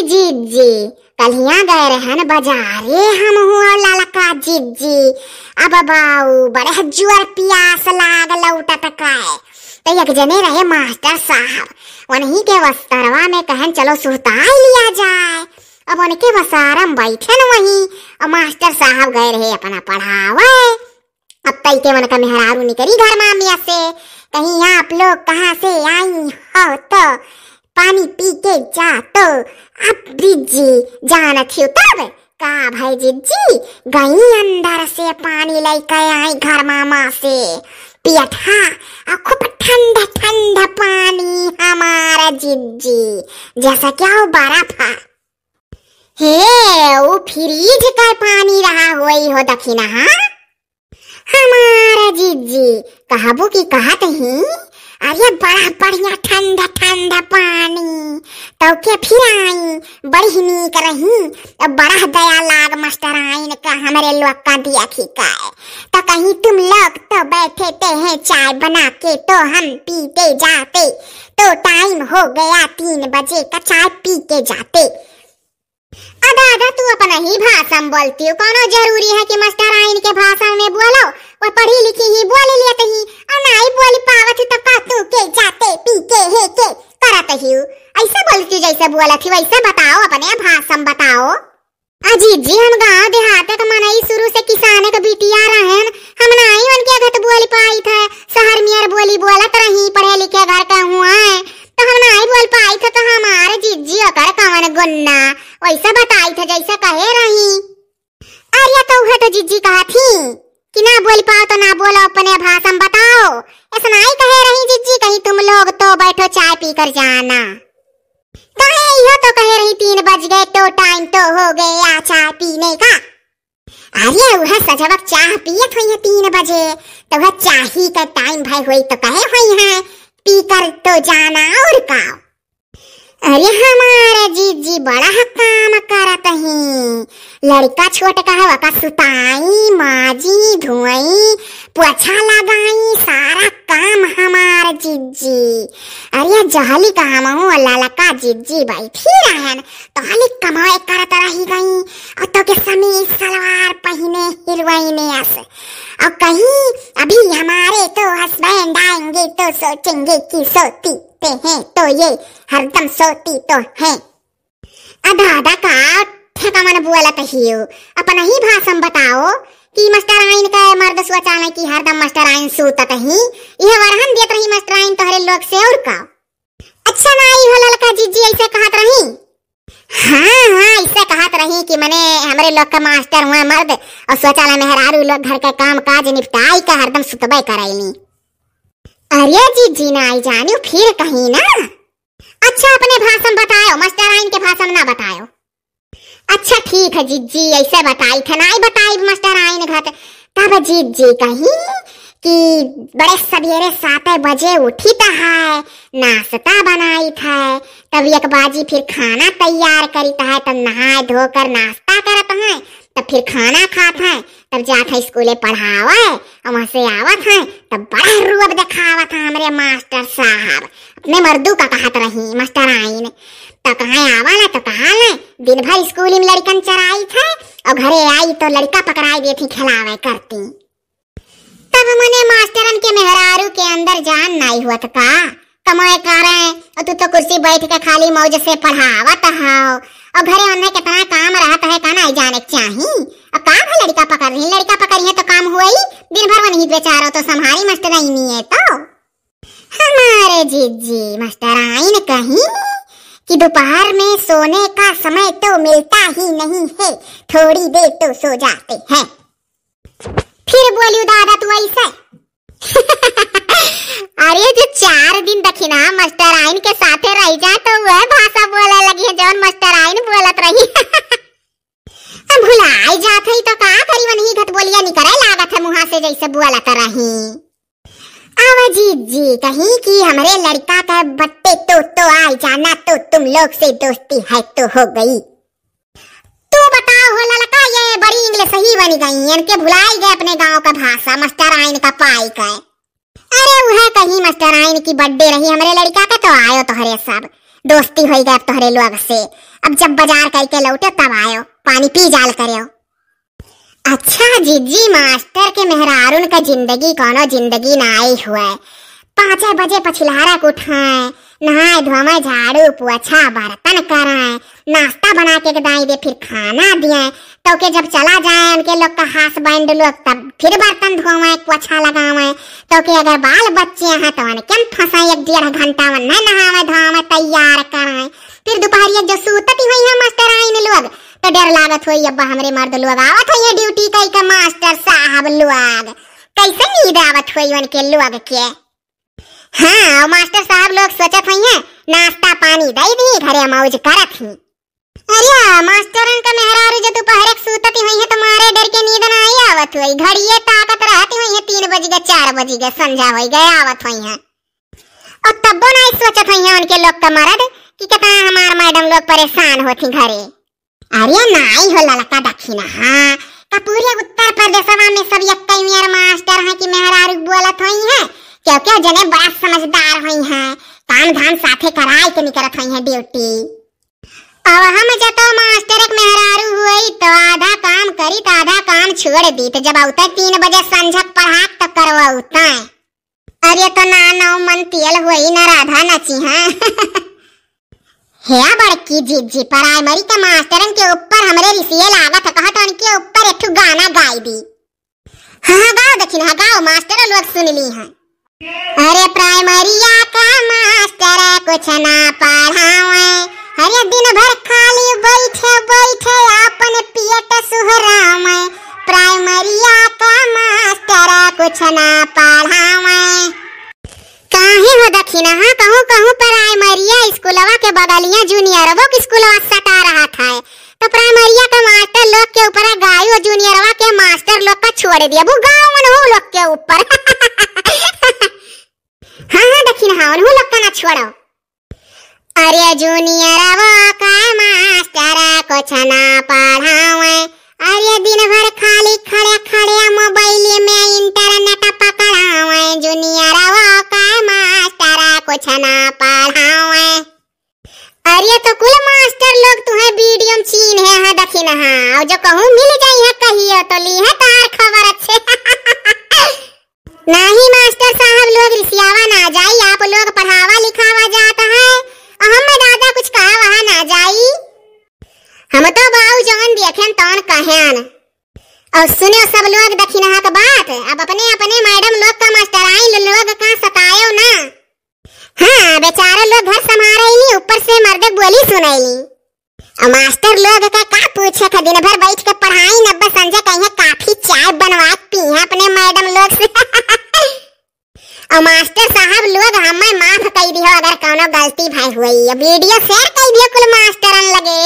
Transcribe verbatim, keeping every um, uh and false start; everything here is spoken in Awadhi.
जिज्जी, कल्हियाँ गए रहन बजारे हमहू और ललका जिज्जी। अब बाऊ बड़े जुअर पियास लाग लौटत का। तो एक जने रहे मास्टर साहब, उन्हीं के वस्तरवा में कहन चलो सुताई लिया जाए। अब उनके वसारम बैठन वहीं, और मास्टर साहब गए रहे अपना पढ़ावे। अब तई के उनका मेहरारू निकरी घर मामिया से, कहीं आप लोग कहाँ से आई हो तो पानी पी के जा तो। अब जिज्जी जानत हियो तब का भाई जिज्जी गई अंदर से पानी लेके आई घर मामा से, पियत हा, और खूब ठंडा ठंडा पानी हमारा जिज्जी, जैसा क्या वो बर्फ है। हे, उ फ्रिज का पानी रहा होई हो दखिना, हाँ? हमारा जिज्जी, कहबो की कहत ही, अरे बड़ा बढ़िया ठंडा ठंडा पानी, तो के फिर आई, बड़ी नीक रही, अब बड़ा दया लाग मास्टर आइन का हमरे लोग का दिया खिकाए, तो कहीं तुम लोग तो बैठे ते हैं चाय बना के, तो हम पीते जाते, तो टाइम हो गया तीन बजे का, चाय पी के जाते। अदा, अदा, तू अपना ही भाषा में बोलती हो, कौनो जरूरी है कि मास्टर आइन के भाषा में बोलो? वो पढ़ी लिखी ही, बोल लेत ही, और नाई बोल पावत ही तो का तू के जाते पी के हे के करत ही हो? ऐसे बोलती हो जैसे बोलत ही वैसे बताओ, अपने भाषा में बताओ। अ जिज्जी, हम गाँव देहात के मनई, शुरू से किसान के बिटिया रहन, हम नाई उनके घत बोल पाई थे, शहर में यार बोली बोलत रही, पढ़े लिखे घर के हुआ है, तो हम नाई बोल पाई थे, तो हमारे जिज्जी ओकर कवन गुन्ना, वैसे बताई थे जैसे कहे रही। अरे तो उहे तो जिज्जी कहा थी कि ना बोल पाओ तो ना बोलो, अपने भाषा में बताओ। ऐसा नाई कहे रही जिज्जी, कहीं तुम लोग तो बैठो चाय पी कर जाना। काहे इहो तो कहे रही तीन बज गए तो टाइम तो हो गया चाय पीने का। अरे उहे सजवक चाह पियत होई है तीन बजे, तो वह चाही का टाइम भाई होई तो कहे होई है पी कर तो जाना और का। अरे हमारे जिज्जी बड़ा काम करत ही, लड़का छोट का हवा का सुताई, माजी, धोई, पोछा लगाई, सारा काम हमार जिज्जी। अरे जहली का हमहू ललका जिज्जी बैठी रहन, तो हली कमाए करत रही गई, और तो के समीज सलवार पहिने हीरोइने अस, और कहीं अभी हमारे तो हस्बैंड आएंगे तो सोचेंगे कि सोती ते हैं तो ये हरदम सोती तो हैं। अदा अदा का ठेकावन बोलत हियो, अपना ही भाषा में बताओ कि मास्टर आइन का मर्द सोचाले कि हरदम मास्टर आइन सूतत ही, यह वरहन देत रही मास्टर आइन तोहरे लोग से और का। अच्छा ना आई हो ललका जिज्जी ऐसे कहत रही। हाँ हाँ, ऐसे कहत रही कि मने हमरे लोग का मास्टर हुआ मर्द और सोचाले मेहरारू लोग घर का काम काज निपटाई का हरदम सुतबे करैली। अरे जिज्जी ना आई जानियो फिर कहीं ना। अच्छा अपने भाषा में बतायो, मास्टर आइन के भाषा में ना बतायो। अच्छा ठीक है जिज्जी, ऐसे बताई थे ना, आई बताई मास्टर आइन घत। तब जिज्जी कही कि बड़े सवेरे सात बजे उठी त है, नाश्ता बनाई थे, तब एक बाजी फिर खाना तैयार करी त है, तब नहाए धोकर नाश्ता करत है, तब फिर खाना खात है, तब जात है स्कूले पढ़ावे, और वहाँ से आवत है, तब बड़ा रूअब देखावत है हमरे मास्टर साहब। अपने मर्दू का कहत रही मास्टर आइन, तो कहाँ आवा ना, तो कहाँ ले, दिन भर स्कूल में लड़कन चराई थे, और घरे आई तो लड़का पकड़ाई देती खिलावे करती। तब मने मास्टरन के मेहरारू के अंदर जान नाई हुआ था का? कमाए करे, और तू तो कुर्सी बैठ के खाली मौज से पढ़ावत हव, और घरे उन्हें कितना काम रहत है का नाई जाने के चाही। अब का भा लड़का पकड़ रही, लड़का पकड़ी है तो काम हुई, दिन भर वो नहीं बेचारो तो संभारी मास्टर नहीं है तो। हमारे जिज्जी मास्टर आइन कही कि दोपहर में सोने का समय तो मिलता ही नहीं है, थोड़ी देर तो सो जाते हैं। फिर बोली दादा तू ऐसे। अरे जो चार दिन दखिना मास्टर आइन के साथे रह जा तो वह भाषा बोले लगी है जौन मास्टर आइन बोलत रही। अब भुलाई जात है तो का करी, वही घत बोलिया निकरे लागत है मुहा से जैसे बोलत रही। अब जिज्जी कही कि हमरे लड़का का बट्टे तो, तो आई जाना तो तुम लोग से दोस्ती है तो हो गई। तू बताओ हो ललका, ये बड़ी इंग्लिश ही बनी गई, इनके भुलाई गए अपने गांव का भाषा, मास्टर आइन का पाई का। अरे उहे कहीं मास्टर आइन की बर्थडे रही हमरे लड़का के तो आयो तोहरे सब, दोस्ती होई गए अब तोहरे लोग से। अब जब बजार कइके लौटे तब आयो, पानी पी जाल करेउ। अच्छा जिज्जी, मास्टर के मेहरारून का जिंदगी कौनो जिंदगी नाई हुए। पाँचे बजे पछिलहरा के उठाए, नहाए धोवे, झाड़ू पोछा बर्तन कराए, नाश्ता बना के दाई दे, फिर खाना दिए। तो के जब चला जाए उनके लोग का husband लोग, तब फिर बर्तन धोवे, पोछा लगावे। तो के अगर बाल बच्चे हैं तो उनके हम फंसाए, एक डेढ़ घंटा उन्हें नहावे धोवे, तैयार कराए। फिर दोपहरिया जो सूतती हुई है मास्टराइन लोग, तो डर लागत होई, अब हमरे मर्द लोग आवत होई है duty कई के, मास्टर साहब लोग, कैसे नींद आवत होई उनके लोग के। हाँ, और मास्टर साहब लोग सोचत होई हैं, नाश्ता पानी दई दी, घरे मौज करत ही। अरे, मास्टरन का मेहरारू जो दोपहर के सूतती हुई है, तो मारे डर के नींद ना आई आवत होई, घड़िए ताकत रहती हुई है, तीन बज गए, चार बज गए, संझा होई गए, आवत हुई है। और तब्बो नाई सोचत होई हैं उनके लोग का मर्द कि कितना हमार मैडम लोग परेशान होती घरे। अरे नाई हो ललका दखिनहा, का पूरे उत्तर प्रदेशवा में सब एक कई मेर मास्टर हैं कि मेहरारू बोलत होई हैं, क्योंकि जने बड़ा समझदार होई हैं, काम धाम साथे कराई के निकरत होई हैं duty। अब हम जतो मास्टर एक मेहरारू हुई तो आधा काम करी तो आधा काम छोड़ दी, तो जब औते तीन बजे संझक पढ़ाक तो करवौते। अरे तो ना नौ मन तेल होई ना राधा नची हैं। हे बड़की जीजी, प्राइमरी के मास्टरन के ऊपर हमरे रिसिये लागत है, कहत उनके ऊपर एक ठो गाना गाई दी। हाँ, हाँ, गाओ दखिनहा, गाओ, मास्टर लोग सुन ली हैं। अरे प्राइमरिया का मास्टर कुछ ना पढ़ावे, अरे दिन भर खाली बैठे बैठे आपन पेट सुहरावे। प्राइमरिया का मास्टर कुछ ना पढ़ावे। काहे हो दखिनहा, कहूँ कहूँ प्राइमरिया स्कूलवा के बगलिया जूनियरवो के स्कूलवा सटा रहत है, तो प्राइमरिया के मास्टर लोग के ऊपर गायो जूनियरवा के मास्टर लोग का छोड़ दिया, वो गाँव उनहू लोग के ऊपर। हाँ, हाँ, दखिनहा, उनहू लोग का ना छोड़ो। अरे जूनियरवा का मास्टर कुछ ना पढ़ावे, अरे दिन भर खाली खड़े खड़े मोबाइल में इंटरनेट पकड़ावे। जूनियरवा का मास्टर कुछ ना पढ़ावे। अरे तो कुल मास्टर लोग तुहे वीडियो में चीन्हे हैं दखिनहा, और जो कहूँ मिल जाई है कहियो तो ली है तार खबर अच्छे। नाही मास्टर साहब लोग रिसियावा ना जाई, आप लोग पढ़ावा लिखावा जात है, और हम दादा कुछ कहा वहा ना जाई। हम तो बाऊ जवन देखेन तवन कहेन। और सुनो सब लोग दखिनहा के बात, अब अपने अपने मैडम लोग का मास्टराइन लोग का सतायो ना। हाँ, बेचारा लोग घर संभारेली, ऊपर से मर्दे बोली सुनैली। और मास्टर लोग का का पूछे था, दिन भर बैठ के पढ़ाई, नब्बे संझा कहीं काफी चाय बनवा के पी हैं अपने मैडम लोग से। और मास्टर साहब लोग हमें माफ कर दियो अगर कौनो गलती भाई हुई। अब वीडियो शेयर कर दियो कुल मास्टरन लगे।